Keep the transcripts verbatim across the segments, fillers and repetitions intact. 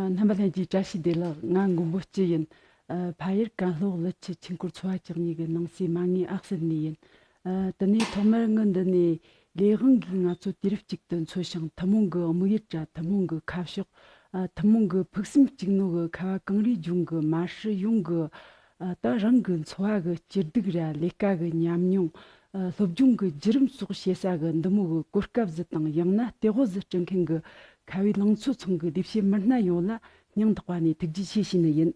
རྣམ་པ་ལྷན་རྒྱས་བཀྲ་ཤིས་བདེ་ལེགས། ང་མགོན་པོ་སྐྱིད་ཡིན། ཨ། ཕ་ཡུལ་ཀན་ལྷོ་ཀླུ་ཆུ་ཆོས་འཁོར་ཚོ་བ་བཅུ་གཉིས་ཀྱི་ནང་སའི་མ་ངའི་ཨག་སེར་ནས་ཡིན། ཨ། དེ་ནས་ཐོག་མར་ངས་འདི་ནས་ལས་དབང་གིས་ང་ཚོ་དུས་རབས་གཅིག་ཏུ་འཚོ་ཞིང་ཐུན་མོང་གི་དམིགས་ཡུལ་ར་ཐུན་མོང་གི་ཁ་ཕྱོགས། ཨ། ཐུན་མོང་གི་ཕུགས་བསམ་གཅིག་ནོ་གི་ཁ་བ་གངས་རིའི་ལྗོངས་ཀྱི་མ་སྲུ་ཡོངས་ཀྱི། ཨ། ད་རང་གི་འཚོ་བ་གི་སྐྱིད་སྡུག་ར་ལས་ཀ་གི་ཉམས་མྱོང་། ཨ། སློབ་སྦྱོང་གི་བརྒྱུད་རིམ་སོགས་བཤད་ས་གི་འདི་མོ་གི་གོ་སྐབས་ཟིག་དང་ཡང་ན་ལྟེ་བ་ཟིག་སྐྲུན་མཁན་གི་ཁ་བའི་ལང་ཚོ་ཚང་གི་ལས་བྱེད་མི་སྣ་ཡོངས་ལ་སྙིང་ཐག་པ་ནས་ཐུགས་རྗེ་ཆེ་ཞུས་ནི་ཡིན།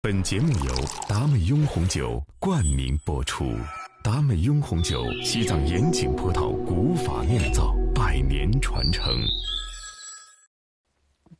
本节目由达美拥红酒冠名播出。达美拥红酒，西藏盐井葡萄古法酿造，百年传承。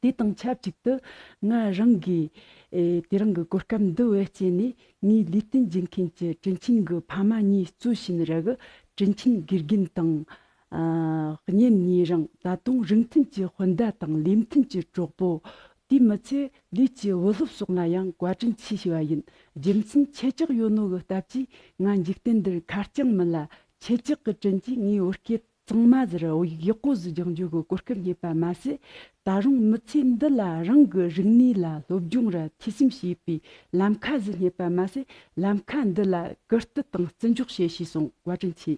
དེ་དང་ཆབས་ཅིག་ཏུ་ང་རང་གིས། ཨེ། དེ་རིང་གི་གོ་སྐབས་འདི་བེད་སྤྱད་ནས་ངའི་ལུས་རྟེན་འབྱིན་མཁན་གྱི་དྲིན་ཆེན་གྱི་ཕ་མ་གཉིས་གཙོ་བྱས་ནི་ར་གི་དྲིན་ཆེན་དགེ་རྒན་དང་། ཨ། གཉེན་ཉེ་རིང་ད་དུང་རིགས་མཐུན་གྱི་སྤུན་ཟླ་དང་ལུས་མཐུན་གྱི་གྲོགས་པོ། དེ་མི་ཚད་ལུས་ཀྱི་བུ་སློབ་སོགས་ལ་ཡང་བཀའ་དྲིན་ཆེ་ཞུ་བ་ཡིན། རྒྱུ་མཚན་ཁྱེད་ཅག་ཡོད་ནོ་གི་སྟབས་ཀྱིས་ང་འཇིག་རྟེན་འདིར་ཁ་རྐྱང་མིན་ལ་ཁྱེད་ཅག་གི་དྲིན་གྱིས་ངའི་བུ་སྐྱེས་གཙང་མ་ཟིག་ར་ཡག་པོ་ཟིག་སྦྱང་རྒྱུ་གི་གོ་སྐབས་རྙེད་པ་མ་ཟད། ད་རུང་མི་ཚེ་འདི་ལ་རང་གི་རིག་གནས་ལ་སློབ་སྦྱོང་ར་ཐོས་བསམ་བྱེད་པའི་ལམ་ཁ་ཟིག་རྙེད་པ་མ་ཟད། ལམ་ཁ་འདི་ལ་སྐུལ་སྤེལ་དང་བརྩི་འཇོག་བྱེད་ཞེས་གསུངས། བཀའ་དྲིན་ཆེ།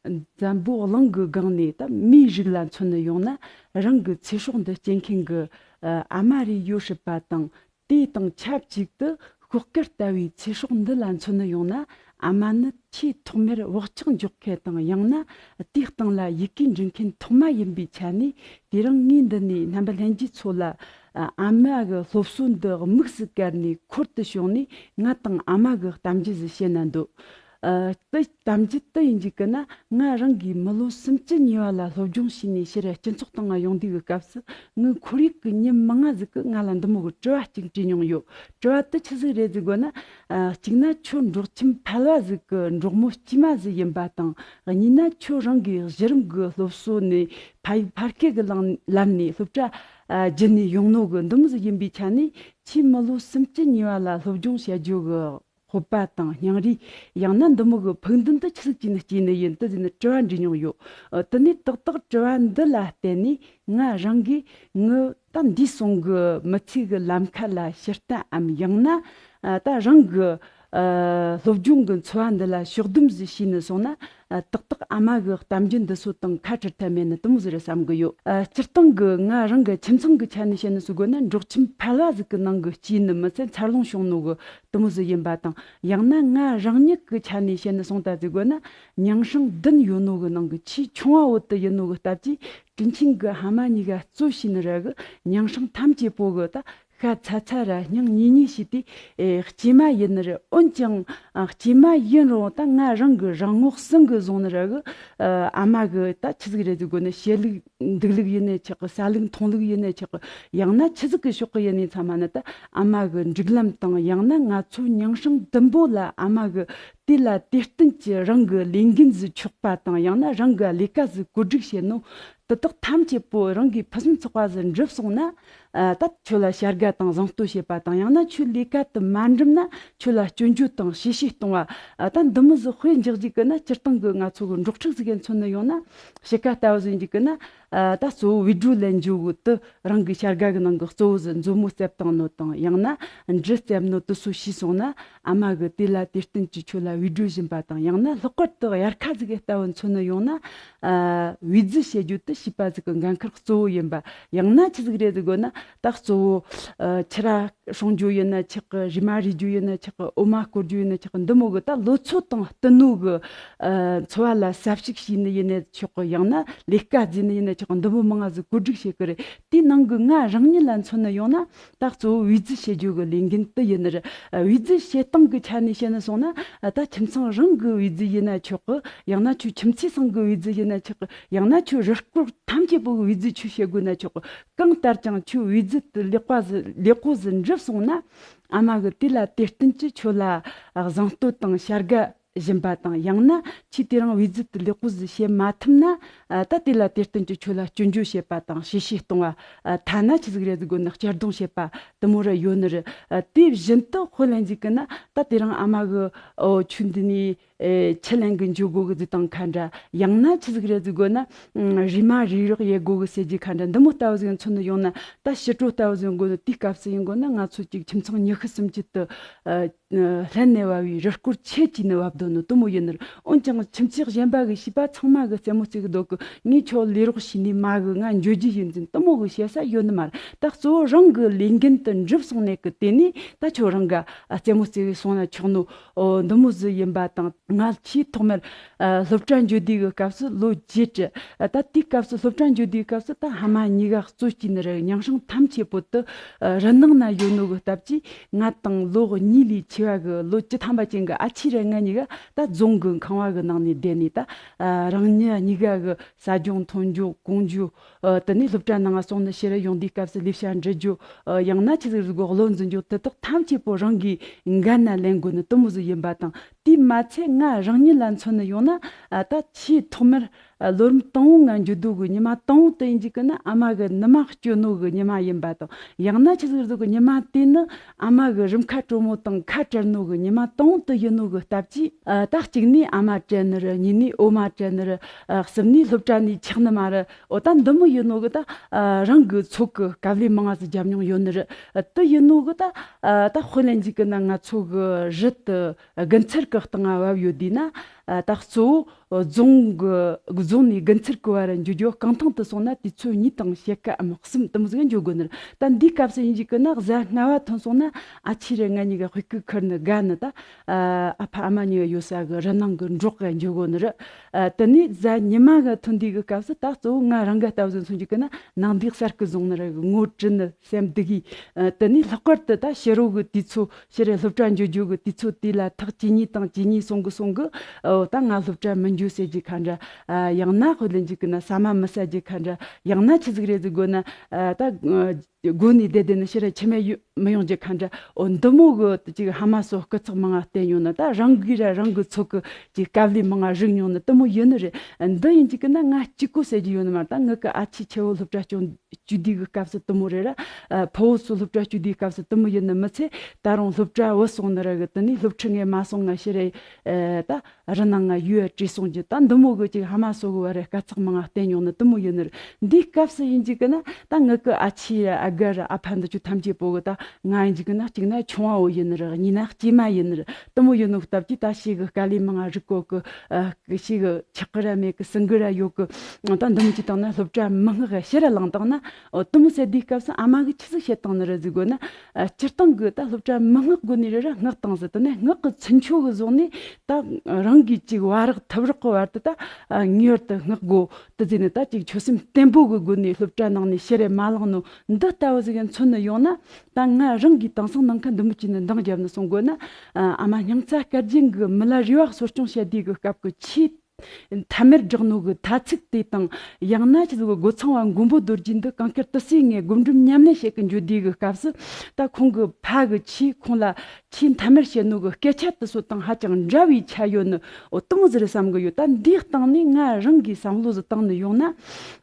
འཛམ་བུ་གླིང་གི་སྒང་ནས་ད་མིའི་རིགས་ལ་མཚོན་ནི་ཡོང་ན། རང་གི་ཚེ་སྲོག་འདི་སྐྱེལ་མཁན་གྱི། ཨ། ཨ་མ་རེ་ཡོད་སྲིད་པ་དང་། དེ་དང་ཆབས་ཅིག་ཏུ་ཤོག་དཀར་ལྟ་བུའི་ཚེ་སྲོག་འདི་ལ་མཚོན་ནི་ཡོང་ན། ཨ་མ་ནི་ཆེས་ཐོག་མར་བག་ཆགས་འཇོག་མཁན་དང་། ཡང་ན་དེའི་སྟེང་ལ་ཡི་གེ་འབྲི་མཁན་ཐོག་མ་ཡིན་པའི་ཆ་ནས། དེ་རིང་ངས་འདི་ནས་རྣམ་པ་ལྷན་རྒྱས་ཚོ་ལ། ཨ། ཨ་མ་གི་སློབ་གསོ་འདི་དམིགས་སུ་བཀར་ནས་འཁོར་དུ་བྱུང་ནས་ང་དང་ཨ་མ་གི་གཏམ་རྒྱུད་ཟིག་བཤད་ན་འདོད། ཨ། དེ་གཏམ་རྒྱུད་དེ་ཡིན་རྒྱུ་གི་ན། ང་རང་གིས་མི་ལོ་སུམ་ཅུ་ཉེ་བ་ལ་སློབ་སྦྱོང་བྱས་ནས་ཕྱིར་སྤྱི་ཚོགས་སྟེང་ང་ཡོང་དུས་ཀྱི་སྐབས་སུ། ངའི་ཁོར་ཡུག་གི་མྱི་མང་ང་ཟིག་གིས་ང་ལ་འདི་མོ་གི་དྲི་བ་གཅིག་དྲིས་མྱོང་ཡོད། དྲི་བ་དེ་ཆི་ཟིག་རེད་ཟེར་དགོས་ན། ཨ། གཅིག་ན་ཁྱོད་འབྲོག་ཁྱིམ་ཕལ་བ་ཟིག་གི་འབྲོག་མོ་དཀྱུས་མ་ཟིག་ཡིན་པ་དང་། གཉིས་ན་ཁྱོད་རང་གིས་གཞི་རིམ་གྱི་སློབ་གསོ་ནས་ཕ་ཡུལ་ཕ་སྐད་ཀྱི་ལམ་ལམ་ནས་སློབ་གྲྭ། ཨ། བརྒྱུད་ནས་ཡོང་ནོ་གི་འདི་མོ་ཟིག་ཡིན་པའི་ཆ་ནས། ཁྱོས་མི་ལོ་སུམ་ཅུ་ཉེ་བ་ལ་སློབ་སྦྱོང་བྱ་རྒྱུ་གི་སྤོབས་པ་དང་སྙིང་རུས། ཡང་ན་འདི་མོ་གི་ཕུགས་འདུན་དེ་ཆི་ཟིག་བྱས་ནས་སྐྱེས་ནི་ཡིན་དེ་ཟེར་ནས་དྲི་བ་འདྲི་མྱོང་ཡོད། ཨ། དེ་ནས་ཏག་ཏག་དྲི་བ་འདི་ལ་བརྟེན་ནས་ང་རང་གིས་ངའི་ད་འདས་སོང་གི་མི་ཚེ་གི་ལམ་ཁ་ལ་ཕྱིར་བལྟའམ། ཡང་ན། ཨ། ད་རང་གི། ཨ། སློབ་སྦྱོང་གི་འཚོ་བ་འདི་ལ་ཕྱོགས་བསྡོམས་ཟིག་བྱས་ནས་སོང་ན། ཨ། ཏག་ཏག་ཨ་མ་གི་གཏམ་རྒྱུད་འདི་ཚོ་དང་ཁ་བྲལ་ཐབས་མེད་ནི་དེ་མོ་ཟིག་རེད་བསམ་གི་ཡོད། ཨ། སྤྱིར་བཏང་གི་ང་རང་གི་ཁྱིམ་ཚང་གི་ཆ་ནས་བཤད་ནི་ཟེར་དགོས་ན། འབྲོག་ཁྱིམ་ཕལ་བ་ཟིག་གི་ནང་གི་སྐྱེས་ནི་མི་ཚད་འཚར་ལོངས་བྱུང་ནོ་གི་དེ་མོ་ཟིག་ཡིན་པ་དང་། ཡང་ན་ང་རང་ཉིད་ཀྱི་ཆ་ནས་བཤད་ནི་སོང་ད་ཟེར་དགོས་ན། མྱང་སྲིང་བདུན་ཡོད་ནོ་གི་ནང་གི་ཆེས་ཆུང་བ་བོ་དེ་ཡིན་ནོ་གི་སྟབས་ཀྱིས། དྲིན་ཆེན་གྱི་ཕ་མ་གཉིས་ཀ་གཙོ་བྱས་ནི་ར་གི་མྱང་སྲིང་ཐམས་ཅད་པོ་གི་ད་ཤ་ཚ་ཚ་ར་སྙིང་ཉེ་ཉེ་བྱས་ཏེ། ཨེ། སྐྱེས་མ་ཡིན་ནི་རེད། འོན་ཀྱང་། ཨ། སྐྱེས་མ་ཡིན་རུང་ད་ང་རང་གི་རང་ངོ་ཟིན་གི་བཟུང་ནི་ར་གི། ཨ། ཨ་མ་གི་ད་ཆི་ཟིག་རེད་ཟེར་དགོས་ན། བཤད་ལུགས་འདུག་ལུགས་ཡིན་ནའི་ཆོག་གི། ཟ་ལུགས་འཐུང་ལུགས་ཡིན་ནའི་ཆོག་གི། ཡང་ན་ཆི་ཟིག་གི་ཕྱོགས་གི་ཡིན་ནའི་ཚང་མ་ནི་ད་ཨ་མ་གི་སྒྲིག་ལམ་དང་། ཡང་ན་ང་ཚོ་མྱང་སྲིང་བདུན་པོ་ལ་ཨ་མ་གི་དུས་ལ་དུས་བསྟུན་གྱི་རང་གི་ལས་འགན་ཟིག་འཁྱོག་པ་དང་། ཡང་ན་རང་གི་ལས་ཀ་ཟིག་བཀོད་སྒྲིག་བྱེད་ནོ། དེ་དག་ཐམས་ཅད་པོ་རང་གི་ཕུན་སུམ་ཚོགས་པ་ཟིག་འགྲུབ་སོང་ན། ཨ། ད་ཁྱོད་ལ་བྱ་དགའ་དང་གཟེངས་བསྟོད་བྱེད་པ་དང་། ཡང་ན་ཁྱོད་ལས་ཀ་དེ་མ་འགྲུབ་ན་ཁྱོད་ལ་སྐྱོན་བརྗོད་དང་གཤེ་གཤེ་གཏོང་བ། ཨ། ད་འདི་མོ་ཟིག་དཔེ་འཇོག་རྒྱུ་གི་ན། སྤྱིར་བཏང་གི་ང་ཚོ་གི་འབྲོག་ཕྲུག་ཟིག་གི་མཚོན་ནི་ཡོང་ན། དཔྱིད་ཀ་ལྟ་བུ་ཟིག་ཡིན་རྒྱུ་གི་ན། ཨ། ད་གཙོ་བོ་བིད་རོ་ལེན་རྒྱུ་གི་དེ་རང་གི་བྱ་དགའ་གི་ནང་གི་གཙོ་བོ་ཟིག་མཛོ་མོ་བཙལ་བཏང་ནོ་དང་། ཡང་ན་འབྲི་བཙལ་ནོ་དེ་ཚོ་ཤེས་སོང་ན། ཨ་མ་གི་དུས་ལ་དུས་བསྟུན་གྱི་ཁྱོད་ལ་བིད་རོ་བྱིན་པ་དང་། ཡང་ན་ལྷག་པར་དུ་དབྱར་ཁ་ཟིག་གི་ལྟ་བུ་མཚོན་ནི་ཡོང་ན། ཨ། བེད་རྫུ་བྱེད་རྒྱུ་དེ་བྱིས་པ་ཟིག་གི་འགན་ཁུར་གཙོ་བོ་ཡིན་པ། ཡང་ན་ཆི་ཟིག་རེད་ཟེར་དགོས་ན། ད་གཙོ་བོ། ཨ། ཕྱུར་ར་སྲུང་རྒྱུ་ཡིན་ན་ཆོག་གི། རེ་མ་རེ་རྒྱུ་ཡིན་ན་ཆོག་གི། འོ་མ་སྐོལ་རྒྱུ་ཡིན་ན་ཆོག་གི། འདི་མོ་གི་ད་ལོ་ཚོད་དང་བསྟུན་ནོ་གི། ཨ། འཚོ་བ་ལ་ཟབ་ཞུགས་བྱས་ནི་ཡིན་ནའི་ཆོག་གི། ཡང་ན་ལས་ཀ་བརྩིས་ནི་ཡིན་ན་ཆོག་གི། འདི་མོ་མང་ང་ཟིག་བཀོད་སྒྲིག་བྱེད་གི་རེད། དེའི་ནང་གི་ང་རང་ཉིད་ལ་མཚོན་ནི་ཡོང་ན། ད་གཙོ་བོ་བེད་རྫུ་བྱེད་རྒྱུ་གི་ལས་འགན་དེ་ཡིན་ནི་རེད། ཨ། བེད་རྫུ་བྱེད་སྟངས་ཀྱི་ཆ་ནས་བཤད་ནས་སོང་ན། ཨ། ད་ཁྱིམ་ཚང་རང་གི་བེད་རྫུ་ཡིན་ན་ཆོག་གི། ཡང་ན་ཁྱོད་ཁྱིམ་མཚེས་ཚང་གི་བེད་རྫུ་ཡིན་ན་ཆོག་གི། ཡང་ན་ཁྱོད་རུ་སྐོར་ཐམས་ཅད་པོ་གི་བེད་རྫུ་ཁྱོས་བྱེད་དགོས་ན་ཆོག་གི། གང་ལྟར་ཀྱང་ཁྱོད་བེད་རྫུ་དེ་ལེགས་པ་ཟིག་ལེགས་པོ་ཟིག་འགྲུབ་སོང་ན། ཨ་མ་གི་དུས་ལ་དུས་བསྟུན་གྱི་ཁྱོད་ལ་གཟེངས་བསྟོད་དང་བྱ་དགའ་བྱིན་པ་དང་། ཡང་ན་ཁྱོས་དེ་རིང་བེད་རྫུ་དེ་ལེགས་པོ་ཟིག་བྱེད་མ་ཐུབ་ན། ཨ། ད་དུས་ལ་དུས་བསྟུན་གྱི་ཁྱོད་ལ་སྐྱོན་བརྗོད་བྱེད་པ་དང་གཤེ་གཤེ་གཏོང་བ། ཨ། ཐ་ན་ཆི་ཟིག་རེད་ཟེར་དགོས་ན། གཅར་རྡུང་བྱེད་པ་དེ་མོ་ར་ཡོད་ནི་རེད། ཨ། དེ་བཞིན་དུ་དཔེ་ལེན་ཟིག་གི་ན། ད་དེ་རིང་ཨ་མ་གི། ཨོ། ཁྱོད་འདི་ནས། ཨེ་ཁྱི་ལེན་གི་འཇུག་དགོ་གི་ཟེར་དང་ཁ་འདྲ། ཡང་ན་ཆི་ཟིག་རེད་ཟེར་དགོ་ན། ཨ་རེམ་མ་རེམ་རོགས་ཡེད་དགོ་གི་ཟེར་རྒྱུ་ཁ་འདྲ། འདི་མོ་ལྟ་བུ་ཟིག་མཚོན་ནི་ཡོང་ན། ད་ཕྱི་དྲོ་ལྟ་བུ་ཟིག་དགོ་ནི། དེའི་སྐབས་སུ་ཡིན་དགོ་ན། ང་ཚོ་ཅིག་ཁྱིམ་ཚང་ཉི་ཤུ་སུམ་ཅུ་དུ་ཨ་ལྷན་ནས་བབས་པའི་རུ་སྐོར་ཆེ་གྱིས་ནི་བབས་འདུག་ནི་དེ་མོ་ཡིན་ནི་རེད། འོན་ཀྱང་ཁྱིམ་མཚེས་གཞན་པ་གི་བྱིས་པ་ཚང་མ་གི་རྩེད་མོ་རྩེ་གི་འདུག་གི། ངས་ཁྱོད་ལས་རོགས་བྱས་ནི་མ་གི། ང་འགྱོ་རྒྱུ་ཡིན་ཟེར་དེ་མོ་གི་བཤད་ས་ཡོད་ནི་མ་རེད། ད་གཙོ་བོ་རང་གི་ལས་འགན་དེ་འགྲུབ་སོང་ནས་གི་དེ་ནས་ད་ཁྱོད་རང་ག་ཨ་རྩེད་མོ་རྩེ་གི་སོང་ན་ཆོག་ནོ། འོ་འདི་མོ་ཟིག་ཡིན་པ་དང་། ང་ཆེས་ཐོག་མར་ཨ་སློབ་གྲྭ་འགྱོ་དུས་གི་སྐབས་སུ་ལོ་བརྒྱད་ཙམ། ཨ་ད་དེའི་སྐབས་སུ་སློབ་གྲྭ་འགྱོ་དུས་སྐབས་སུ་ད་ཕ་མ་གཉིས་ཀ་གཙོ་གྱིས་ནི་རེད། མིང་སྲིང་ཐམས་ཅད་པོ་དེ་ཨ་རི་ནང་ན་ཡོད་ནོ་གི་སྟབས་ཀྱིས། ང་དང་ལོ་གཉིས་ལས་ཆེ་བ་གི་ལོ་བཅུ་ཐམ་པ་ཅན་གི་ཨ་ཅེ་ར་ང་གཉིས་ཀ་ད་རྫོང་གི་ཁང་བ་གི་ནང་ནས་བསྡད་ནས། ད་ཨ་རང་ཉིད་གཉིས་ཀ་གི་ཟ་རྒྱུ་འཐུང་རྒྱུ་གོན་རྒྱུ། ཨ་དེ་ནས་སློབ་གྲྭ་ནང་སོང་ནས་ཕྱིར་ཡོང་དུས་སྐབས་སུ་ལས་བྱ་འབྲི་རྒྱུ། ཨ་ཡང་ན་ཆི་ཟིག་ཟིག་གི་བློ་འཛིན་རྒྱུ། དེ་དག་ཐམས་ཅད་པོ་རང་གིས་འགན་ན་ལེན་དགོས་ནི་དེ་མོ་ཟིག་ཡིན་པ་དང་། དེས་མ་ཚད་ང་རང་ཉིད་ལ་མཚོན་ནི་ཡོང་ན། ཨ་ད་ཆེས་ཐོག་མར་ཨ་ལོ་རིམ་དང་པོ་ང་འགྱོ་དུས་གི་ཉི་མ་དང་པོ་དེ་ཡིན་རྒྱུ་གི་ན། ཨ་མ་གི་ནུ་མ་སྐྱོ་ནོ་གི་ཉི་མ་ཡིན་པ་དང་། ཡང་ན་ཆི་ཟིག་ཟིག་གི་ཉི་མ་དེ་ནི་ཨ་མ་གི་རུམ་ཁ་དྲོན་མོ་དང་ཁ་བྲལ་ནོ་གི་ཉི་མ་དང་པོ་དེ་ཡིན་ནོ་གི་སྟབས་ཀྱིས། ཨ་ད་གཅིག་ནས་ཨ་མ་བྲལ་ནི་རེད། གཉིས་ནས་འོ་མ་བྲལ་ནི་རེད། ཨ་གསུམ་ནས་སློབ་གྲྭ་ནས་ཆག་ནི་མ་རེད། འོ་ད་འདི་མོ་ཡིན་ནོ་གི་ད་ཨ་རང་གི་ཚོད་གི་དཀའ་ལས་མང་ང་ཟིག་རྒྱབ་མྱོང་ཡོད་ནི་རེད། ཨ་དེ་ཡིན་ནོ་གི་ད་ཨ་ད་དཔེ་ལེན་རྒྱུ་གི་ན། ང་ཚོ་གི་རི་དེ་དགུན་ཚལ་གི་སྟེང་ང་བབས་ཡོད་དུས་ན། ཨ་ད་གཙོ་བོ་རྫོང་གི་རྫོང་ནས་དགུན་ཚལ་གི་བར་འགྱོ་རྒྱུ། རྐང་ཐང་དུ་སོང་ན་དུས་ཚོད་གཉིས་དང་ཕྱེད་ཀའམ་གསུམ་དེ་མོ་ཟིག་འགྱོ་དགོས་ནི་རེད། ད་འདིའི་སྐབས་སུ་ཡིན་རྒྱུ་གི་ན་གཟའ་ལྔ་པ་ཐོན་སོང་ན། ཨ་ཅེ་ར་ང་གཉིས་ཀ་དཔེ་སྐུད་ཁུར་ནི་དགའ་ནི། ད་ཨ་ཨ་ཕ་ཨ་མ་གཉིས་ཀ་ཡོད་ས་གི་རི་ནང་གི་འབྲོག་ག་འགྱོ་དགོས་ནི་རེད། ཨ་དེ་ནས་གཟའ་ཉི་མ་ག་ཐོན་དུས་གི་སྐབས་སུ་ད་གཙོ་བོ་ང་རང་ག་ལྟ་བུ་ཟིག་མཚོན་རྒྱུ་གི་ན། ནང་དུས་གསར་གི་བཟུང་ནི་རེད། ངོ་དྲི་ནི་སེམས་སྡུག་གི། ཨ་དེ་ནས་ལྷག་པར་དུ་ད་ཕྱི་རོལ་གི་དུས་ཚོད། ཕྱིར་སློབ་གྲྭ་འགྱོ་རྒྱུ་གི་དུས་ཚོད་དེ་ལ་ཐག་ཇེ་ཉེ་དང་ཇེ་ཉེ་སོང་གི་སོང་གི། འོ་ད་ང་སློབ་གྲྭ་མི་འགྱོ་ཟེར་རྒྱུ་ཁ་འདྲ། ཨ་ཡང་ན་དཔེ་ལེན་རྒྱུ་གི་ན་ཟ་མ་མི་ཟ་རྒྱུ་ཁ་འདྲ། ཡང་ན་ཆི་ཟིག་རེད་ཟེར་དགོས་ན། ཨ་ད་ཨ་སྒོ་ནས་བསྡད་བསྡད་ནི་ཕྱིར་ཁྱིམ་མ་ཡོ་མི་ཡོང་རྒྱུ་ཁ་འདྲ། འོ་འདི་མོ་གི་ཅིག་ཕ་མ་ཚོ་སྐུ་ཚེགས་མང་ང་བསྟེན་ཡོང་ནི། ད་རང་གིས་ར་རང་གི་ཚོད་གི་ཅིག་དཀའ་ལས་མང་ང་རིག་མྱོང་ནི་དེ་མོ་ཡིན་ནི་རེད། འདི་ཡིན་རྒྱུ་གི་ན་ང་གཅིག་པོ་ཟེར་རྒྱུ་ཡོད་ནི་མ་རེད། ད་ངེད་ཀི་ཨ་ཅེ་ཆེ་བོ་སློབ་གྲྭ་སྐྱོང་བཅུག་དུས་གི་སྐབས་སུ་དེ་མོ་རེད་ར། ཨ་ཕོ་བོ་ཚོ་སློབ་གྲྭ་བཅུག་དུས་སྐབས་སུ་དེ་མོ་ཡིན་ནི་མི་ཚད། ད་རུང་སློབ་གྲྭ་བུད་སོང་ནི་ར་གི་དེ་ནས་སློབ་ཁྲིད་ངས་མ་སོང་ང་ཕྱིར་ཨེ་ད་རི་ནང་ང་ཡུལ་བྲོས་སོང་རྒྱུ། ད་འདི་མོ་གི་ཅིག་ཕ་མ་ཚོ་གི་བར་ར་དཀའ་ཚེགས་མང་ང་བསྟེན་མྱོང་ནི་དེ་མོ་ཡིན་ནི་རེད། འདིའི་སྐབས་སུ་ཡིན་རྒྱུ་གི་ན་ད་ངེད་ཀི་ཨ་ཅེ་ར་ཨ་དགའ་ར་ཨ་ཕ་འདི་ཚོ་ཐམས་ཅད་པོ་གི་ད་ང་ཡིན་རྒྱུ་གི་ན་གཅིག་ན་ཆུང་བ་བོ་ཡིན་ནི་རེད། གཉིས་ན་སྐྱེས་མ་ཡིན་ནི་རེད། དེ་མོ་ཡིན་ནོ་སྟབས་ཀྱིས་ད་ཞེ་གི་དཀའ་ལས་མང་ང་རིག་གོ་གི། ཨ་ཞེ་གི་ཆག་གི་ར་མེད་གི། སྲིད་གི་ར་ཡོད་གི། ད་འདི་མོ་ཅིག་བཏང་ན་སློབ་གྲྭ་མི་མངགས་གི་ཕྱིར་ར་ལངས་བཏང་ན། འོ་དེ་མོ་ཟེར་དུས་སྐབས་སུ་ཨ་མ་གིས་ཆི་ཟིག་བཤད་བཏང་ནི་རེད་ཟེར་དགོས་ན། ཨ་སྤྱིར་བཏང་གི་ད་སློབ་གྲྭ་མི་མངགས་དགོས་ནི་རེད་ར། མངགས་བཏང་ཟེར། དེ་ནས་མངགས་གི་ཚུན་ཆོད་གི་བཟུང་ནས་ད་རང་གིས་ཅིག་བ་རག་ཐབས་རག་གི་བར་དུ་ད་ཨ་ངེས་པར་དུ་མངགས་དགོ་དེ་ཟེར་ནས། ད་ཅིག་ཆོད་སེམས་བརྟན་པོ་གི་སྒོ་ནས་སློབ་གྲྭ་ནང་ནས་ཕྱིར་ར་མ་ལངས་ནོ་འདི་ལྟ་བུ་ཟིག་མཚོན་ནི་ཡོང་ན། ད་ང་རང་གིས་དེང་སང་ནང་ཁ་འདི་མོ་ཅིག་ནས་འདང་བརྒྱབ་ནས་གསུང་དགོས་ན། ཨ་ཨ་མ་སྙིང་རྩ་སྐར་རྒྱན་གི་མི་ལ་རས་པ་གསོ་སྐྱོང་བྱེད་དུས་གི་སྐབས་གི་ཆེས་མཐའ་མར་བསྒྲགས་ནོ་གི་ཐ་ཚིག་དེ་དང་། ཡང་ན་ཆི་ཟིག་སྒོ་ཚང་བ་མགོན་པོ་རྡོ་རྗེ་འདི་གངས་དཀར་ཏི་སེའི་ངོས་སྒོམ་སྒྲུབ་ཉམས་ལེན་བྱེད་གི་འགྱོ་དུས་གི་སྐབས་སུ། ད་ཁོང་གི་ཕ་གི་ཆེས་ཁོང་ལ་ཆེས་མཐའ་མར་བཤད་ནོ་གི་སྐད་ཆ་དེ་ཚོ་དང་ཧ་ཅང་འདྲ་བའི་ཆ་ཡོད་ནི། འོ་དེ་མོ་ཟིག་རེད་བསམ་གི་ཡོད། ད་འདིའི་སྟེང་ནས་ང་རང་གིས་བསམ་བློ་ཟིག་བཏང་ནི་ཡོང་ན།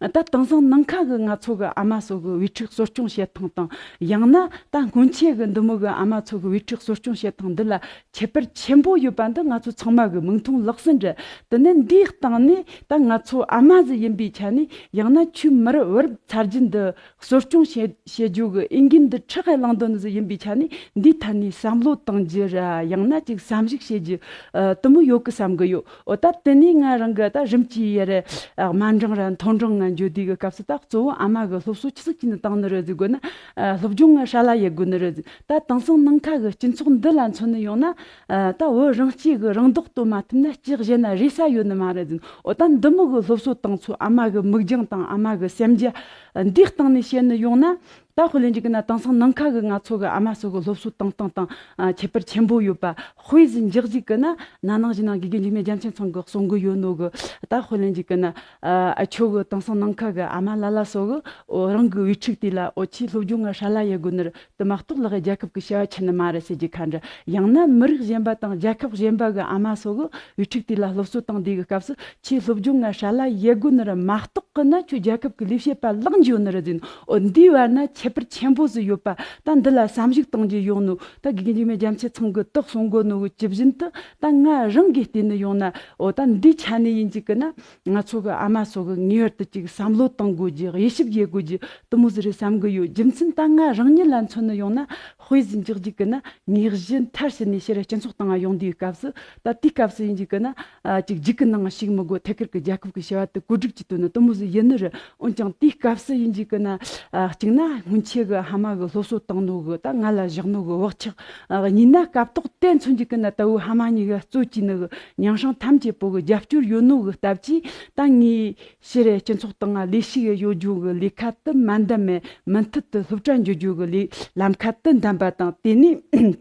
ད་དེང་སང་ནང་ཁ་གི་ང་ཚོ་གི་ཨ་མ་ཚོ་གི་བུ་ཕྲུག་གསོ་སྐྱོང་བྱེད་སྟངས་དང་། ཡང་ན་ད་སྔོན་ཆད་གི་འདི་མོ་གི་ཨ་མ་ཚོ་གི་བུ་ཕྲུག་གསོ་སྐྱོང་བྱེད་སྟངས་འདི་ལ་ཁྱད་པར་ཆེན་པོ་ཡོད་པ་འདི་ང་ཚོ་ཚང་མ་གི་མིག་མཐོང་ལག་ཟིན་རེད། དེ་ནས་འདིའི་སྟེང་ནས་ད་ང་ཚོ་ཨ་མ་ཟིག་ཡིན་པའི་ཆ་ནས། ཡང་ན་ཁྱོའི་མི་རབས་བུ་རབས་ཚ་རྒྱུད་འདི་གསོ་སྐྱོང་བྱེད་བྱེད་རྒྱུ་གི་འོས་འགན་འདི་ཕྲག་ག་ལངས་དོན་ནི་ཟིག་ཡིན་པའི་ཆ་ནས། འདིའི་ཐད་ནས་བསམ་བློ་གཏང་རྒྱུ་ར། ཡང་ན་ཅིག་བསམ་གཞིག་བྱེད་རྒྱུ་ཨ་དེ་མོ་ཡོད་གི་བསམ་གི་ཡོད། འོ་ད་དེ་ནས་ང་རང་གི་ད་རིམ་གྱིས་ཡར་ར་ཨ་དམའ་འབྲིང་ར་མཐོ་འབྲིང་ང་འགྱོ་དུས་གི་སྐབས་སུ། ད་གཙོ་བོ་ཨ་མ་གི་སློབ་གསོ་ཆི་ཟིག་བྱས་ནས་བཏང་ནི་རེད་ཟེར་དགོས་ན། ཨ་སློབ་སྦྱོང་ང་ཧྲ་ལ་ཡེད་དགོས་ནི་རེད་ཟེར། ད་དེང་སང་ནང་ཁ་གི་སྤྱི་ཚོགས་འདི་ལ་མཚོན་ནི་ཡོང་ན། ཨ་ད་བུ་རང་གཅེས་གི་རང་མདོག་སྟོན་མ་ཐུབ་ན་ལྕེ་བཞད་ན་རེ་ས་ཡོད་ནི་མ་རེད་ཟེར། འོ་ད་འདི་མོ་གི་སློབ་གསོ་བཏང་ཚུལ། ཨ་མ་གི་མིག་རྒྱང་དང་ཨ་མ་གི་སེམས་རྒྱ་འདིའི་སྟེང་ནས་བཤད་ནི་ཡོང་ན། ད་དཔེ་ལེན་རྒྱུ་གི་ན་དེང་སང་ནང་ཁ་གི་ང་ཚོ་གི་ཨ་མ་ཚོ་གི་སློབ་གསོ་བཏང་སྟངས་དང་ཨ་ཁྱད་པར་ཆེན་པོ་ཡོད་པ། དཔེ་ཟིག་འཇོག་རྒྱུ་གི་ན། ན་ནིང་གཞེས་ནིང་དགེ་རྒན་འཇིགས་མེད་རྒྱལ་མཚན་ཚང་གིས་གསུང་གི་ཡོད་ནོ་གི། ད་དཔེ་ལེན་རྒྱུ་གི་ན། ཨ་ཨ་ཆོ་གི་དེང་སང་ནང་ཁ་གི་ཨ་མ་ལ་ལ་ཚོ་གི། འོ་རང་གི་བུ་ཕྲུག་དེ་ལ་འོ་ཆེས་སློབ་སྦྱོང་ང་ཧྲ་ལ་ཡེད་དགོས་ནི་རེད། དེ་མ་གཏོགས་ལགས་རྒྱལ་ཁབ་ཀྱི་བྱ་བ་ཆེ་ནི་མ་རེད་ཟེར་རྒྱུ་ཁ་འདྲ། ཡང་ན་མི་རིགས་གཞན་པ་དང་རྒྱལ་ཁབ་གཞན་པ་གི་ཨ་མ་ཚོ་གི་བུ་ཕྲུག་དེ་ལ་སློབ་གསོ་བཏང་དུས་གི་སྐབས་སུ། ཆེས་སློབ་སྦྱོང་ང་ཧྲ་ལ་ཡེད་དགོས་ནི་རེད་མ་གཏོགས། གི་ན་ཁྱོད་རྒྱལ་ཁབ་ཀྱི་ལས་བྱེད་པ་ལངས་རྒྱུ་ཡོད་ནི་རེད་ཟེར་ནོ། འོ་འདིའི་བར་ན་ཁྱད་པར་ཆེན་པོ་ཟིག་ཡོད་པ། ད་འདི་ལ་བསམ་གཞིག་གཏོང་རྒྱུ་ཡོད་ནོ། ད་དགེ་རྒན་འཇིགས་མེད་རྒྱལ་མཚན་ཚང་གི་དག་གསུང་གོ་ནོ་གི་ཇི་བཞིན་དུ། ད་ང་རང་གིས་བལྟས་ནི་ཡོང་ན། འོ་ད་འདི་ཆ་ནས་ཡིན་གཅིག་གི་ན། ང་ཚོ་གི་ཨ་མ་སོགས་གི་ངེས་པར་དུ་ཅིག་བསམ་བློ་གཏོང་དགོས་རྒྱུ། དབྱེ་ཞིབ་བྱེད་དགོས་རྒྱུ་དེ་མོ་ཟིག་རེད་བསམ་གི་ཡོད། རྒྱུ་མཚན་ད་ང་རང་ཉིད་ལ་མཚོན་ནི་ཡོང་ན། དཔེ་ཟིག་འཇོག་རྒྱུ་གི་ན། ངེས་གཞི་མཐར་ཕྱིན་ནས་ཕྱིར་སྤྱི་ཚོགས་སྟེང་ང་ཡོང་དུས་སྐབས་སུ། ད་དེའི་སྐབས་སུ་ཡིན་གཅིག་གི་ན། ཨ་ཅིག་རྒྱུགས་གི་ནང་ཞུགས་མི་དགོས། ཐད་ཀར་གི་རྒྱལ་ཁབ་ཀྱི་བྱ་བ་དེ་བཀོད་སྒྲིག་བྱེད་དོན་ནི་དེ་མོ་ཟིག་ཡིན་ནི་རེད། འོན་ཀྱང་དེའི་སྐབས་སུ་ཡིན་གཅིག་གི་ན། ཨ་གཅིག་ན་སྔོན་ཆད་གི་ཕ་མ་གི་སློབ་གསོ་བཏང་ནོ་གི་ད་ང་ལ་བཞག་ནོ་གི་བག་ཆགས། ཨ་གཉིས་ན་སྐབས་ཐོག་དེ་མཚོན་གཅིག་གི་ན་ད་བོ་ཕ་མ་གཉིས་ཀ་གཙོ་བྱས་ནི་གི་མིང་སྲིང་ཐམས་ཅད་པོ་གི་རྒྱབ་སྐྱོར་ཡོད་ནོ་གི་སྟབས་ཀྱིས། ད་ངས་ཕྱིར་སྤྱི་ཚོགས་སྟེང་ང་ལས་ཞུགས་ཡོད་རྒྱུ་གི་ལས་ཀ་དེ་མ་འདེམས་མེད། མུ་མཐུད་དུ་སློབ་གྲྭ་འགྱོ་རྒྱུ་གི་ལས་ལམ་ཁ་དེ་འདེམས་པ་དང་། དེ་ནས།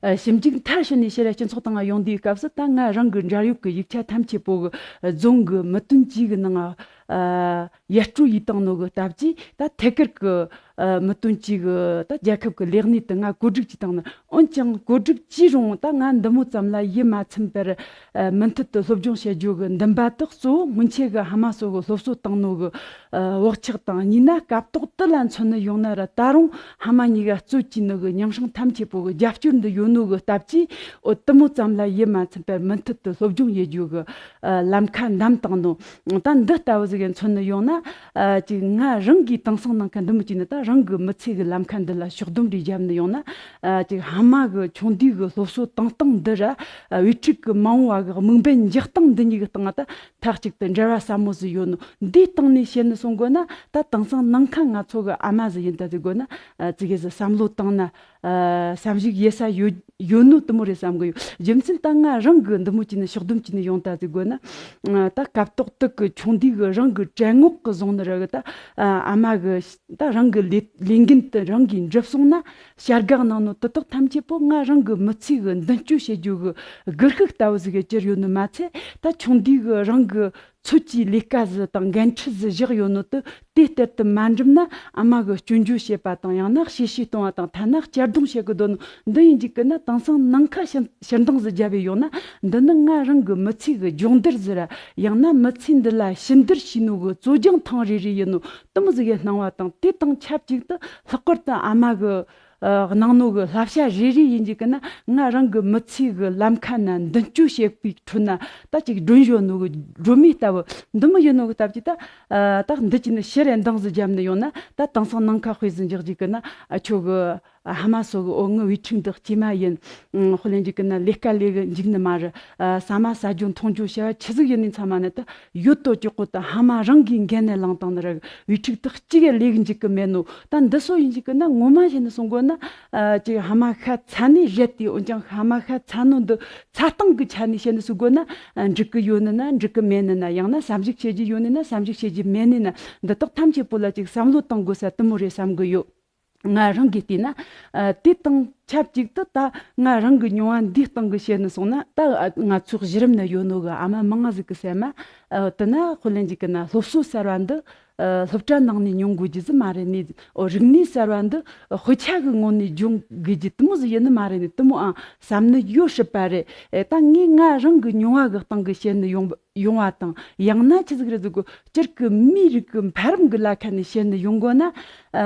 ཨ་ཞིབ་འཇུག་མཐར་ཕྱིན་ནས་ཕྱིར་སྤྱི་ཚོགས་སྟེང་ང་ཡོང་དུས་སྐབས་སུ། ད་ང་རང་གི་འབྲེལ་ཡོད་ཀྱི་ཡིག་ཆ་ཐམས་ཅད་པོ་གི་རྫོང་གི་མི་དོན་ཅུས་གི་ནང་ང་ཨ་ཡར་སྤྲོད་ཡས་བཏང་ནོ་གི་སྟབས་ཀྱིས། ད་ཐད་ཀར་གི་ཨ་མི་དོན་ཅུས་གི་ད་རྒྱལ་ཁབ་ཀྱི་ལས་གནས་དེ་ང་བཀོད་སྒྲིག་བྱས་བཏང་ནི། འོན་ཀྱང་བཀོད་སྒྲིག་བྱས་རུང་ད་ང་འདི་མོ་ཙམ་ལ་ཡིད་མ་ཚིམ་པར། ཨ་མུ་མཐུད་དུ་སློབ་སྦྱོང་བྱེད་རྒྱུ་གི་འདུན་པ་དེ་གཙོ་བོ་སྔོན་ཆད་གི་ཕ་མ་སོགས་གི་སློབ་གསོ་བཏང་ནོ་གི་ཨ་བག་ཆགས་དང་། གཉིས་ན་སྐབས་ཐོག་དེ་ལ་མཚོན་ནི་ཡོང་ན་ར། ད་རུང་ཕ་མ་གཉིས་ཀ་གཙོ་བྱས་ནི་གི་མིང་སྲིང་ཐམས་ཅད་པོ་གི་རྒྱབ་སྐྱོར་འདི་ཡོད་ནོ་གི་སྟབས་ཀྱིས། འོ་དེ་མོ་ཙམ་ལ་ཡིད་མ་ཚིམ་པར་མུ་མཐུད་དུ་སློབ་སྦྱོང་བྱེད་རྒྱུ་གི་ཨ་ལམ་ཁ་འདེམས་བཏང་ནོ། ད་འདི་ལྟ་བུ་ཟིག་གི་མཚོན་ནི་ཡོང་ན། ཨ་ཅིག་ང་རང་གིས་དེང་སང་ནང་ཁ་འདི་མོ་བྱས་ནི། ད་རང་གི་མི་ཚེ་གི་ལམ་ཁ་འདི་ལ་ཕྱོགས་བསྡོམས་རེ་བརྒྱབ་ནི་ཡོང་ན། ཨ་ཅིག་ཕ་མ་གི་ཆུང་དུས་གི་སློབ་གསོ་བཏང་སྟངས་འདི་ར། ཨ་བུ་ཕྲུག་གི་མ་འོངས་པ་གི་དམིགས་འབེན་འཇོག་སྟངས་འདི་གཉིས་གི་སྟེང་ང་ད་མཐའ་གཅིག་ཏུ་འབྲེལ་བ་ཟབ་མོ་ཟིག་ཡོད་ནོ། འདིའི་སྟེང་ནས་བཤད་ནི་སོང་དགོས་ན། ད་དེང་སང་ནང་ཁ་ང་ཚོ་གི་ཨ་མ་ཟིག་ཡིན་ད་ཟིག་དགོས་ན། ཨ་ཙི་གེ་ཟིག་བསམ་བློ་བཏང་ན། ཨ་བསམ་གཞིག་ཡེ་ས་ཡོད་ཡོད་ནོ་དེ་མོ་རེད་བསམ་གི་ཡོད། རྒྱུ་མཚན་ད་ང་རང་གི་འདི་མོ་བྱས་ནི་ཕྱོགས་བསྡོམས་བྱས་ནི་ཡོང་ད་ཟིག་དགོས་ན། ཨ་ད་སྐབས་ཐོག་དེ་གི་ཆུང་དུས་གི་རང་གི་དྲན་ངོགས་གི་བཟུང་ནི་ར་གི་ད། ཨ་ཨ་མ་གི་ད་རང་གི་ལས་ལས་འགན་དེ་རང་གིས་འགྲུབ་སོང་ན། བྱ་དགའ་གནང་ནོ་དེ་དག་ཐམས་ཅད་པོ་ང་རང་གི་མི་ཚེ་གི་མདུན་སྐྱོད་བྱེད་རྒྱུ་གི་སྒུལ་ཤུགས་ལྟ་བུ་ཟིག་གི་གྱུར་ཡོད་ནི་མ་ཚད། ད་ཆུང་དུས་གི་རང་གི་ཚོད་ཀྱི་ལས་ཀ་ཟིག་དང་འགན་འཁྲི་ཟིག་བཞག་ཡོད་ནོ་དེ་དེ་ལྟར་དུ་མ་འགྲུབ་ན། ཨ་མ་གི་སྐྱོན་བརྗོད་བྱེད་པ་དང་། ཡང་ན་གཤེ་གཤེ་གཏོང་བ་དང་། ཐ་ན་གཅར་རྡུང་བྱེད་གི་འདོད་ནོ་འདི་ཡིན་གཅིག་གི་ན། དེང་སང་ནང་ཁ་ཕྱིར་ཕྱིར་འདང་ཟིག་བརྒྱབ་པའི་ཡོང་ན། འདི་ནི་ང་རང་གི་མི་ཚེ་གི་སྦྱོང་བརྡར་ཟིག་ར། ཡང་ན་མི་ཚེ་འདི་ལ་ཞིབ་བསྡུར་བྱས་ནོ་གི་རྩོད་རྒྱང་ཐེངས་རེ་རེ་ཡིན་ནོ་དེ་མོ་ཟིག་གི་སྣང་བ་དང་། དེ་དང་ཆབས་ཅིག་ཏུ་ལྷག་པར་དུ་ཨ་མ་གི་ཨ་གནང་ནོ་གི་བསླབ་བྱ་རེ་རེ་ཡིན་གཅིག་གི་ན། ང་རང་གི་མི་ཚེ་གི་ལམ་ཁ་ན་མདུན་སྐྱོད་བྱེད་པའི་ཁྲོད་ན། ད་ཅིག་སྒྲོན་གཞོན་ནོ་གི་སྒྲོན་མེ་ལྟ་བུ་འདི་མོ་ཡིན་ནོ་གི་སྟབས་ཀྱིས། ད་ཨ་ད་འདི་ཅི་ནི་ཕྱིར་འདང་ཟིག་བརྒྱབ་ནི་ཡོང་ན། ད་དེང་སང་ནང་ཁ་དཔེ་ཟིག་འཇོག་གཅིག་གི་ན། ཨ་ཁྱོད་གི་ཨ་ཕ་མ་སོགས་གི། འོ་ངའི་བུ་ཕྲུག་འདི་སྐྱེས་མ་ཡིན། ཨ་དཔེ་ལེན་གཅིག་གི་ན་ལས་ཀ་ལས་གི་འཇུག་ནི་མ་རེད། ཨ་ཟ་མ་ཟ་རྒྱུ་འཐུང་རྒྱུ་བྱ་བ་ཆི་ཟིག་ཡིན་ནི་ཚང་མ་ནི་ད་ཡོད་དོ་ཅོག་གོ་ད་ཕ་མ་རང་གིས་འགན་ནས་བླངས་བཏང་ནི་རེད། བུ་ཕྲུག་དག་གཅིག་གི་ལས་གི་འཇུག་གི་མེད་ནོ། ད་འདི་སོ་ཡིན་གཅིག་གི་ན་ངོ་མ་བཤད་ནི་སོང་དགོས་ན། ཨ་ཅིག་ཕ་མ་ཤ་ཚ་ནི་རེད་དེ། འོན་ཀྱང་ཕ་མ་ཤ་ཚ་ནོ་འདི་ཚ་སྟངས་གི་ཆ་ནས་བཤད་ནི་སོང་དགོས་ན། ཨ་འགྲིག་གི་ཡོད་ནི་ན། འགྲིག་གི་མེད་ནི་ན། ཡང་ན་བསམ་གཞིག་བྱེད་རྒྱུ་ཡོད་ནི་ན། བསམ་གཞིག་བྱེད་རྒྱུ་མེད་ནི་ན། འདི་དག་ཐམས་ཅད་པོ་ལ་ཅིག་བསམ་བློ་གཏོང་དགོས་ས་དེ་མོ་རེད་བསམ་གི་ཡོད། ང་རང་གིས་བལྟས་ན། ཨ་དེ་དང་ཆབས་ཅིག་ཏུ་ད་ང་རང་གི་མྱོང་བ་འདིའི་སྟེང་གི་བཤད་ནི་སོང་ན། ད་ཨ་ང་ཚོའི་གཞི་རིམ་ན་ཡོད་ནོ་གི་ཨ་མ་མང་ང་ཟིག་གི་སེམས་མ། ཨ་དེ་ན་དཔེ་ལེན་གཅིག་གི་ན་སློབ་གསོ་གསར་བ་འདི་ཨ་སློབ་གྲྭ་ནང་ནས་མྱོང་དགོས་རྒྱུ་ཟིག་མ་རེད་ནི། འོ་རིག་གནས་གསར་བ་འདི་དཔེ་ཆ་གི་ངོ་ནས་སྦྱོང་དགོས་རྒྱུ་དེ་མོ་ཟིག་ཡིན་ནི་མ་རེད་ནི། དེ་མོ་ཨང་བསམ་ནི་ཡོད་སྲིད་པ་རེད། ཨེ་ད་ངས་ང་རང་གི་མྱོང་བ་གི་སྟེང་གི་བཤད་ནི་ཡོང་ཡོང་བ་དང་། ཡང་ན་ཆི་ཟིག་རེད་ཟེར་གོ། སྤྱིར་གི་མིའི་རིགས་ཀྱི་འཕེལ་རིམ་གྱི་ལ་ཁ་ནས་བཤད་ནི་ཡོང་དགོས་ན། ཨ་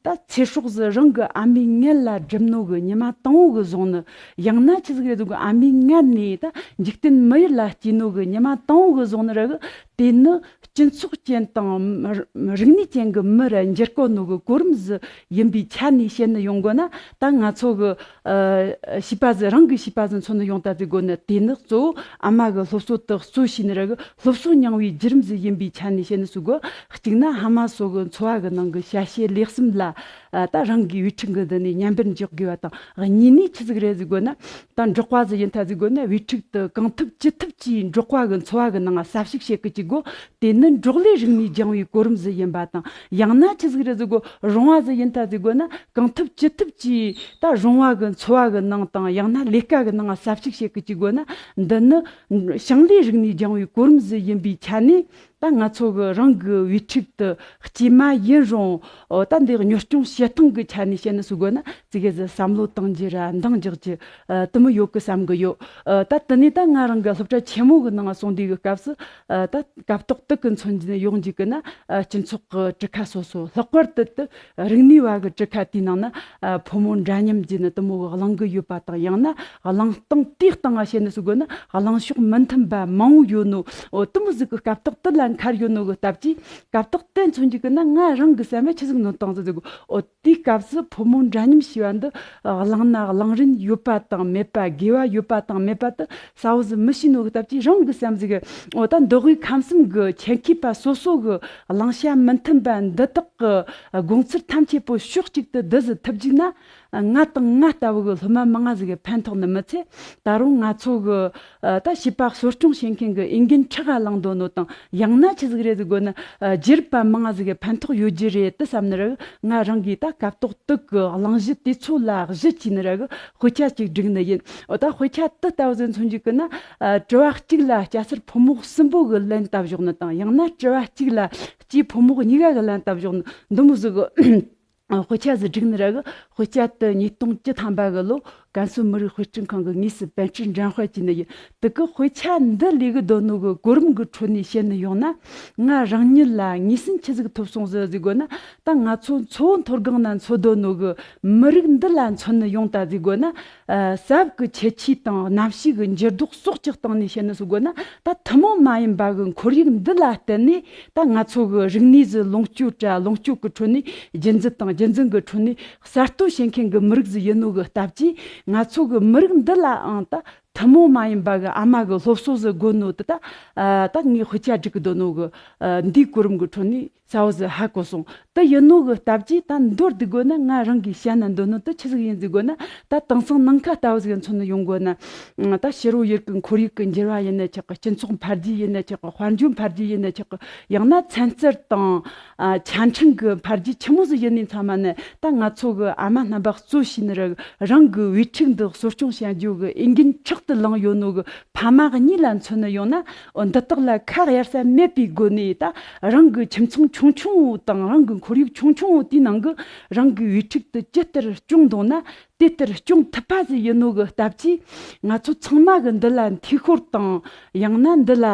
ད་ཚེ་སྲོག་ཟིག་རང་གི་ཨ་མའི་མངལ་ལ་སྒྲུབ་ནོ་གི་ཉི་མ་དང་པོ་གི་བཟུང་ནི། ཡང་ན་ཆི་ཟིག་རེད་ཟེར་གོ། ཨ་མའི་མངལ་ནས་ད་འཇིག་རྟེན་མི་ཡུལ་ལ་སྐྱེས་ནོ་གི་ཉི་མ་དང་པོ་གི་བཟུང་ནི་ར་གི། དེ་ནི་སྤྱི་ཚོགས་ཅན་དང་རིག་གནས་ཅན་གྱི་མི་ར་འགྱུར་གོ་ནོ་གི་གོ་རིམ་ཟིག་ཡིན་པའི་ཆ་ནས་བཤད་ནི་ཡོང་དགོས་ན། ད་ང་ཚོ་གི་ཨ་བྱིས་པ་ཟིག་རང་གི་བྱིས་པ་ཟིག་མཚོན་ནི་ཡོང་ད་ཟེར་གོ་ནི། དེ་ནི་གཙོ་བོ་ཨ་མ་གི་སློབ་གསོ་དག་གཙོ་བྱས་ནི་ར་གི། སློབ་གསོ་མྱང་བའི་བརྒྱུད་རིམ་ཟིག་ཡིན་པའི་ཆ་ནས་བཤད་ནི་སུ་གོ། གཅིག་ན་ཕ་མ་སོགས་གི་འཚོ་བ་གི་ནང་གི་བྱ་བྱེད་ལས་གསུམ་ལ། ཨ་ད་རང་གི་བུ་ཕྲུག་གི་འདི་ནས་ཉམས་པར་འཇོག་དགོས་པ་དང་། གཉིས་ནས་ཆི་ཟིག་རེད་ཟེར་གོ་ན། ད་འབྲོག་པ་ཟིག་ཡིན་ད་ཟེར་གོ་ན། བུ་ཕྲུག་དེ་གང་ཐུབ་ཅི་ཐུབ་ཀྱིས་འབྲོག་པ་གི་འཚོ་བ་གི་ནང་ཟབ་ཞུགས་བྱེད་གི་བཅུག་གོ། དེ་ནི་འབྲོག་ལས་རིག་གནས་སྦྱང་བའི་གོ་རིམ་ཟིག་ཡིན་པ་དང་། ཡང་ན་ཆི་ཟིག་རེད་ཟེར་གོ། རོང་བ་ཟིག་ཡིན་ད་ཟེར་གོ་ན། གང་ཐུབ་ཅི་ཐུབ་ཀྱིས་ད་རོང་བ་གི་འཚོ་བ་གི་ནང་དང་། ཡང་ན་ལས་ཀ་གི་ནང་ཟབ་ཞུགས་བྱེད་གི་བཅུག་གོ་ན། འདི་ནི་ཞིང་ལས་རིག་གནས་སྦྱང་བའི་གོ་རིམ་ཟིག་ཡིན་པའི་ཆ་ནས། ད་ང་ཚོ་གི་རང་གི་བུ་ཕྲུག་དེ་སྐྱེས་མ་ཡིན་རུང་། ཨོ། ད་འདི་གཉོར་སྐྱོང་བྱེད་སྟངས་ཀྱི་ཆ་ནས་བཤད་ན་ཟེར་དགོས་ན། ཙི་གེ་ཟིག་བསམ་བློ་གཏོང་རྒྱུ་ར་འདང་རྒྱག་རྒྱུ། ཨ། དེ་མོ་ཡོད་གི་བསམ་གི་ཡོད། ཨ། ད་དེ་ནས་ད་ང་རང་གི་སློབ་གྲྭ་ཆེན་མོ་གི་ནང་སོང་དུས་གི་སྐབས་སུ། ཨ། ད་སྐབས་ཐོག་དེ་གི་མཚོན་གྱི་ཡོང་རྒྱུ་གི་ན། ཨ། སྤྱི་ཚོགས་གི་གྲུ་ཁ་སོ་སོ། ལྷག་པར་དུ་དེ་རིག་གནས་བ་གི་གྲུ་ཁ་དེའི་ནང་ན། ཨ། ཕོ་མོ་འདྲ་མཉམ་བརྒྱུད་ནས་དེ་མོ་གི་གླེང་གི་ཡོད་པ་དང་། ཡང་ན་གླེང་སྟངས་དེའི་སྟེང་ང་བཤད་ན་ཟེར་དགོས་ན། གླེང་ཕྱོགས་མི་མཐུན་པ་མང་བོ་ཡོད་ནོ། འོ། དེ་མོ་ཟིག་གི་སྐབས་ཐོག་དེ་ལ་འཁར་ཡོད་ནོ་གི་སྟབས་ཀྱིས། སྐབས་ཐོག་དེ་མཚོན་རྒྱུ་གི་ན། ང་རང་གི་བསམ་པ་ཆི་ཟིག་ནོར་བཏང་ཟིག་ཟེར་དགོས། འོ། དེའི་སྐབས་སུ་ཕོ་མོ་འདྲ་མཉམ་ཞེས་པ་འདི་གླེང་ན་གླེང་རིན་ཡོད་པ་དང་མེད་པ། དགེ་བ་ཡོད་པ་དང་མེད་པ་དེ་གསལ་བོ་ཟིག་མི་ཤེས་ནོ་གི་སྟབས་ཀྱིས། རང་གི་བསམ་གཟིགས། འོ། ད་མདོ་དབུས་ཁམས་གསུམ་གི་ཆེད་མཁས་པ་སོ་སོ་གི་གླེང་བྱ་མི་མཐུན་པ་འདི་དག་གི་དགོངས་ཚུལ་ཐམས་ཅད་པོ་ཕྱོགས་གཅིག་ཏུ་བསྡུ་ཟིག་ཐུབ་རྒྱུ་ན། ང་དང་ང་ལྟ་བུ་གི་སློབ་མ་མང་ང་ཟིག་གི་ཕན་ཐོགས་ནི་མི་ཚད། ད་རུང་ང་ཚོ་གི། ཨ། ད་བྱིས་པ་གསོ་སྐྱོང་བྱེད་མཁན་གི་འོས་འགན་ཕྲག་ག་ལངས་འདོད་ནོ་དང་། ཡང་ན་ཆི་ཟིག་རེད་ཟེར་དགོས་ན། ཨ། རྒྱུད་རབས་པ་མང་ང་ཟིག་གི་ཕན་ཐོགས་ཡོད་རྒྱུ་རེད་དེ་བསམ་ནི་ར། ང་རང་གིས་ད་སྐབས་ཐོག་དེ་གི་གླེང་གཞི་དེ་ཚོ་ལ་གཞི་བྱས་ནི་ར་གི་དཔེ་ཆ་གཅིག་བསྒྲིགས་ནི་ཡིན། འོ། ད་དཔེ་ཆ་དེ་ལྟ་བུ་ཟིག་མཚོན་རྒྱུ་གི་ན། ཨ། དྲི་བ་གཅིག་ལ་སྐྱ་སེར་ཕོ་མོ་གསུམ་པོ་གི་ལན་བཏབ་བཞག་ནི་དང་། ཡང་ན་དྲི་བ་གཅིག་ལ་སྐྱེས་ཕོ་མོ་གཉིས་ཀ་གི་ལན་བཏབ་བཞག་ནི། འདི་མོ་ཟིག་གི་དཔེ་ཆ་ཟིག་བསྒྲིགས་ནི་ར་གི། དཔེ་ཆ་དེ་ཉིས་སྟོང་བཅུ་ཐམ་པ་གི་ལོ་ཀན་སུའུ་མི་རིགས་དཔེ་སྐྲུན་ཁང་གི་དངོས་སུ་པཎ་ཀྲི་འགྲན་སྤེལ་བྱས་ནི་ཡིན། དེ་གི་དཔེ་ཆ་འདི་ལས་གི་འདོད་ནོ་གི་གོ་རིམ་གི་ཁྲོད་ནས་བཤད་ནི་ཡོང་ན། ང་རང་ཉིད་ལ་ངེས་གསལ་ཆི་ཟིག་ཐོབ་སོང་ཟིག་ཟེར་དགོས་ན། ད་ང་ཚོ་མཚོ་བོད་མཐོ་སྒང་ན་འཚོ་སྡོད་ནོ་གི་མི་རིགས་འདི་ལ་མཚོན་ནི་ཡོང་ད་ཟེར་དགོས་ན། ཨ། ཟབ་གི་ཁྱད་ཆོས་དང་གནམ་གཤིས་གི་འགྱུར་ལྡོག་སོགས་ཀྱི་སྟེང་ནས་བཤད་ནི་ཟེར་དགོས་ན། ད་ཐུན་མོང་མ་ཡིན་པ་གི་ཁོར་ཡུག་འདི་ལ་བརྟེན་ནས། ད་ང་ཚོ་གི་རིག་གནས་ཟིག་ལོངས་སྤྱོད་ར་ལོངས་སྤྱོད་གི་ཁྲོད་ནས། རྒྱུན་འཛིན་དང་རྒྱུན་འཛིན་གི་ཁྲོད་ནས་གསར་གཏོད་བྱེད་མཁན་གི་མི་རིགས་ཟིག་ཡིན་ནོ་གི་སྟབས་ཀྱིས། ང་ཚོ་གི་མི་རིགས་འདི་ལའང་ད་ཐུན་མོང་མ་ཡིན་པ་གི་ཨ་མ་གི་སློབ་གསོ་ཟིག་དགོས་ནོ་དེ། ད། ཨ། ད་ངས་དཔེ་ཆ་སྒྲིག་གི་འདོད་ནོ་གི། ཨ། འདིའི་གོ་རིམ་གི་ཁྲོད་ནས་གསལ་བོ་ཟིག་ཧ་གོ་སོང་། དེ་ཡིན་ནོ་གི་སྟབས་ཀྱིས། ད་མདོར་བསྡུ་དགོས་ན། ང་རང་གིས་བཤད་ན་འདོད་ནོ་དེ་ཆི་ཟིག་ཡིན་ཟེར་དགོས་ན། ད་དེང་སང་ནང་ཁ་ལྟ་བུ་ཟིག་མཚོན་ནི་ཡོང་དགོས་ན། ད་ཕྱི་རོལ་ཡུལ་གི་ཁོར་ཡུག་གི་འགྱུར་བ་ཡིན་ན་ཆོག་གི། སྤྱི་ཚོགས་འཕེལ་རྒྱས་ཡིན་ན་ཆོག་གི། དཔལ་འབྱོར་འཕེལ་རྒྱས་ཡིན་ན་ཆོག་གི། ཡང་ན་ཚན་རྩལ་དང་། ཨ། ཆ་འཕྲིན་གི་འཕེལ་རྒྱས་ཆི་མོ་ཟིག་ཡིན་ནའི་ཚང་མ་ནི། ད་ང་ཚོ་གི་ཨ་མ་རྣམ་པ་གཙོ་བྱས་ནི་ར་གི། རང་གི་བུ་ཕྲུག་འདི་གསོ་སྐྱོང་བྱ་རྒྱུ་གི་འོས་འགན་ཕྲག་ཏུ་ལངས་ཡོད་ནོ་གི་ཕ་མ་གཉིས་ལ་མཚོན་ནི་ཡོང་ན། འོ། འདི་དག་ལ་ཁ་གཡར་ས་མེད་པའི་སྒོ་ནས། ད་རང་གི་ཁྱིམ་ཚང་ཆུང་ཆུང་བོ་དང་རང་གི་ཁོར་ཡུག་ཆུང་ཆུང་བོ་དེའི་ནང་གི་རང་གི་བུ་ཕྲུག་དེ་ཇི་ལྟར་སྐྱོང་འདོད་ན། དེ་ལྟར་སྐྱོང་ཐུབ་པ་ཟིག་ཡིན་ནོ་གི་སྟབས་ཀྱིས། ང་ཚོ་ཚང་མ་གི་འདི་ལ་འཐུས་ཤོར་དང་། ཡང་ན་འདི་ལ་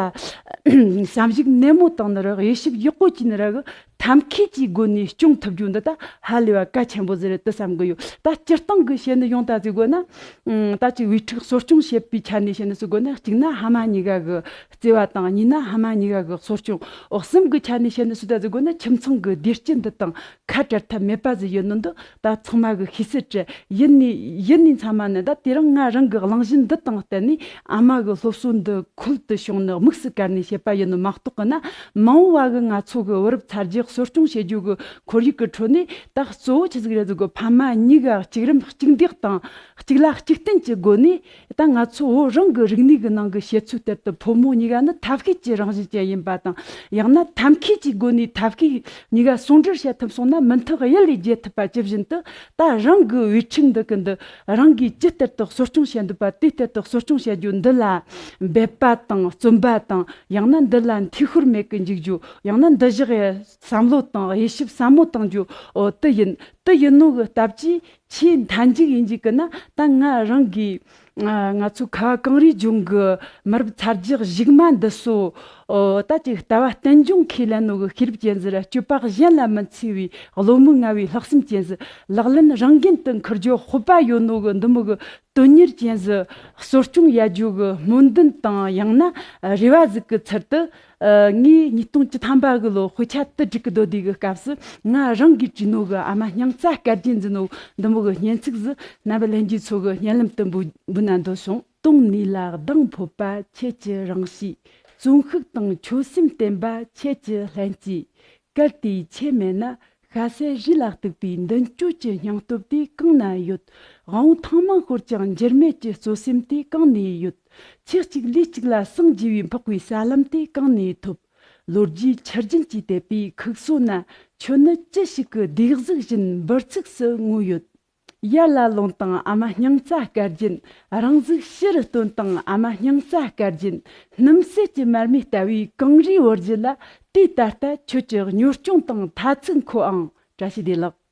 བསམ་གཞིགས་ནན་མོ་བཏང་ནི་ར་གི། དབྱེ་ཞིབ་ཡག་པོ་བྱས་ནི་ར་གི། ཐབས་མཁས་ཀྱི་སྒོ་ནས་སྐྱོང་ཐུབ་རྒྱུ་འདི་ད་ཧ་ལས་པ་གལ་ཆེན་པོ་ཟིག་རེད་དེ་བསམ་གི་ཡོད། ད་སྤྱིར་བཏང་གི་བཤད་ནི་ཡོང་ད་ཟེར་དགོས་ན། ཨང་། ད་ཅིག་བུ་ཕྲུག་གསོ་སྐྱོང་བྱེད་པའི་ཆ་ནས་བཤད་ནི་ཟེར་དགོས་ན། གཅིག་ན་ཕ་མ་གཉིས་ཀ་གི་བརྩེ་བ་དང་། གཉིས་ན་ཕ་མ་གཉིས་ཀ་གི་གསོ་སྐྱོང་། འོ། གསུམ་གི་ཆ་ནས་བཤད་ནི་ཟེར་ད་ཟེར་དགོས་ན། ཁྱིམ་ཚང་གི་བདེ་སྐྱིད་འདི་དང་ཁ་བྲལ་ཐབས་མེད་པ་ཟིག་ཡིན་ནོ་འདི་ད་ཚང་མ་གི་ཤེས་གསལ་རེད། ཡིན་ནི་ཡིན་ནི་ཚང་མ་ནི། ད་དེ་རིང་ང་རང་གི་གླེང་གཞི་འདི་དང་བསྟུན་ནས་ཨ་མ་གི་སློབ་གསོ་འདི་ཁུལ་དུ་བྱུང་ནི་དམིགས་སུ་བཀར་ནས་བཤད་པ་ཡིན་ནོ་མ་གཏོགས་གི་ན། མ་འོངས་པ་གི་ང་ཚོ་གི་བུ་རབས་ཚ་རྒྱུད་གསོ་སྐྱོང་བྱེད་རྒྱུ་གི་ཁོར་ཡུག་གི་ཁྲོད་ནས། ད་གཙོ་བོ་ཆི་ཟིག་རེད་ཟེར་གོ། ཕ་མ་གཉིས་ཀ་གཅིག་རམ་གཅིག་འདེགས་དང་གཅིག་ལ་གཅིག་བརྟེན་གྱི་སྒོ་ནས། ད་ང་ཚོ་བོད་རང་གི་རིག་གནས་ཀྱི་ནང་གི་བཤད་ཚུལ་ལྟར་དུ། ཕོ་མོ་གཉིས་ཀ་ནི་ཐབས་ཤེས་ཀྱི་རང་བཞིན་ཅན་ཡིན་པ་དང་། ཡང་ན་ཐབས་མཁས་ཀྱི་སྒོ་ནས་ཐབས་ཤེས་གཉིས་ཀ་ཟུང་འབྲེལ་བྱེད་ཐུབ་སོང་ན། མི་མཐུན་གཡུལ་ལས་རྒྱལ་ཐུབ་པ་ཇི་བཞིན་དུ། ད་རང་གི་བུ་ཕྲུག་འདི་གི་འདི་རང་གིས་ཇི་ལྟར་དུ་གསོ་སྐྱོང་བྱེད་འདོད་པ། དེ་ལྟར་དུ་གསོ་སྐྱོང་བྱེད་རྒྱུ་འདི་ལ་འབད་པ་དང་བརྩོན་པ་དང་། ཡང་ན་འདི་ལ་འཐུས་ཤོར་མེད་གི་འཇུག་རྒྱུ། ཡང་ན་འདི་བཞག་ཡ་བསམ་བློ་དང་དབྱེ་ཞིབ་ཟབ་མོ་གཏོང་རྒྱུ། འོ། དེ་ཡིན། དེ་ཡིན་ནོ་གི་སྟབས་ཀྱིས། ཆེས་མཐའ་མཇུག་ཡིན་རྒྱུ་གི་ན། ད་ང་རང་གིས། ཨ། ང་ཚོ་ཁ་བ་གངས་རིའི་ལྗོངས་ཀྱི་མི་རབས་ཚ་རྒྱུད་གཞུག་མ་འདི་ཚོ། ཨོ། ད་ཅིག་ལྟ་བ་རྟེན་འབྱུང་ཁས་ལེན་ནོ་གི་ཤེས་རབ་ཅན་ཟིག་ར། སྤྱོད་པ་གཞན་ལ་མི་འཚེ་བའི་བློ་མོས་ངལ་བའི་ལྷག་བསམ་ཅན་ཟིག་ལག་ལེན་རང་འགན་དུ་འཁུར་རྒྱུ་སྤོབས་པ་ཡོད་ནོ་གི་འདི་མོ་གི་དོན་གཉེར་ཅན་ཟིག་གསོ་སྐྱོང་ཡ་རྒྱུ་གི་སྨོན་འདུན་དང་། ཡང་ན་རེ་བ་ཟིག་གི་ཚུལ་དུ། ཨ། ངས་ཉིས་སྟོང་བཅུ་ཐམ་པ་གི་ལོ་དཔེ་ཆ་དེ་སྒྲིག་གི་སྡོད་དུས་གི་སྐབས་སུ། ང་རང་གིས་བྲིས་ནོ་གི་ཨ་མ་སྙིང་རྩ་སྐར་རྗེས་འཛིན་ནོ་འདི་མོ་གི་སྙན་ཚིག་ཟིག་རྣམ་པ་ལྷན་རྒྱས་ཚོ་གི་སྙན་ལམ་དུ་འབུལ་འབུལ་ན་འདོད་བྱུང་། དུང་ནུས་ལ་གདེང་ཕོད་པ་ཁྱེད་ཀྱི་རང་གཤིས། བརྩོན་ཤུགས་དང་ཆོད་སེམས་བརྟན་པ་ཁྱེད་ཀྱི་ལྷན་སྐྱེས། གལ་ཏེ་ཁྱེད་མེད་ན། ཤ་ཟའི་རི་ལ་གཏུགས་པའི་མདུན་སྐྱོད་ཀྱི་སྙིང་སྟོབས་དེ་གང་ན་ཡོད། དབང་པོ་ཐང་མང་ཤོར་ཀྱང་འགྱུར་མེད་ཀྱི་རྩོལ་སེམས་དེ་གང་ནས་ཡོད། ཆུ་གཅིག་ལུད་གཅིག་ལ་ཟངས་རྒྱས་པའི་འཕགས་པའི་ས་ལམ་དེ་གང་ནས་ཐོབ། ལོ་རྒྱུས་ཆུ་རྒྱུན་གྱིས་དེད་པའི་ཁུག་སོ་ན། ཁྱོད་ནི་ཅི་ཞིག་གི་སྡེ་གཟུགས་བཞིན་འབུར་ཚུགས་སུ་ངོས་ཡོད། ཡར་ལ་ལོངས་དང་ཨ་མ་སྙིང་རྩ་སྐར་རྒྱན། རང་གཟུགས་ཕྱི་རུ་སྟོན་དང་ཨ་མ་སྙིང་རྩ་སྐར་རྒྱན། སྣུམ་ཟད་ཀྱི་མར་མེ་ལྟ་བུའི་གངས་རིའི་བུ་རྒྱུད་ལ། དུས་ད་ལྟ་ཁྱོད་ཀྱི་གཉོར་སྐྱོང་དང་ཐ་ཚིག་མཁོ་ཨང་། བཀྲ་ཤིས་བདེ་ལེགས།